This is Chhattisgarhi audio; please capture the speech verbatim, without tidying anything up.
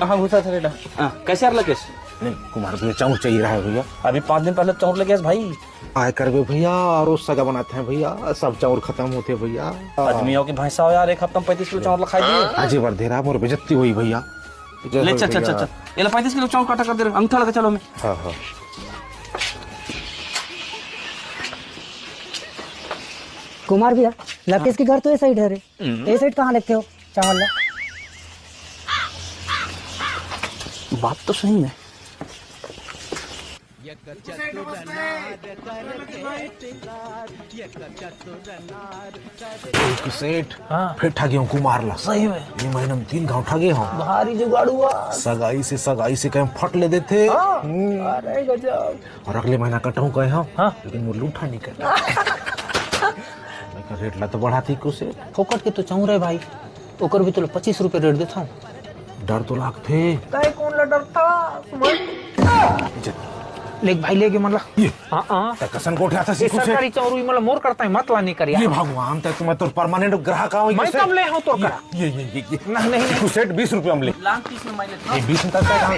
हाँ, घुसा था बेटा। हाँ, कैसे यार लकेश? नहीं, कुमार भैया, चाउर चाहिए रहा है भैया। अभी पाँच दिन पहले चाउर लेके आए भाई। आय करबे भैया, अउ सगा बनाते हैं भैया, सब चाउर खतम होथे भैया। आदमी हो कि भैंसा हो यार, एक हफ्ता में पैंतीस किलो चाउर ला खाई दिए। अजी बर दे रहा, मोर बेइज्जती होई भैया। ले, चल, चल, चल, चल। ये ला पैंतीस किलो चाउर काटा कर दे रहे, अंगठा लगा चलो मैं। हाँ, हाँ। कुमार भैया, लकेश के घर तो ये side हरे। हम्म। ये side कहाँ लेते हो चावल ला? बात तो सही है। एक सेठ, हाँ। फिर ठगे हूँ कुमार ला। सही में? ये महीना में तीन घाव ठगे हूँ। भारी जुगाड़ू आ। सगाई से, सगाई से कहीं फट ले देथे। हाँ। हम्म। अरे गजब। अउ अगले महीना कटहूँ कहे हूँ। हाँ। लेकिन वो लूठा नहीं कटा। मैं कहा, रेट ला तो बढ़ाती कुछ। फोकट के तो चाउर हे भाई, ओकर भी तो पच्चीस रुपये रेट देता हूँ। डर तो लागथे। तय कौन ला डरता? सुमन। ले भाई, ले गे मन ला। ये। हाँ, हाँ। तय कसन गोठियाथस ये कुछ। सरकारी चाउर भी मतलब मोर करता है, मत ला नहीं कर यार। ये भगवान, तय तुम्हें तोर permanent ग्राहक आओ मैं कैसे? कब ले हूँ तोर ये, करा? ये, ये, ये, ये। नहीं, नहीं, नहीं। कुछ सेठ बीस रुपये हम ले। लाख तीस में मैं लेता हूँ। ये बीस में तय कहाँ?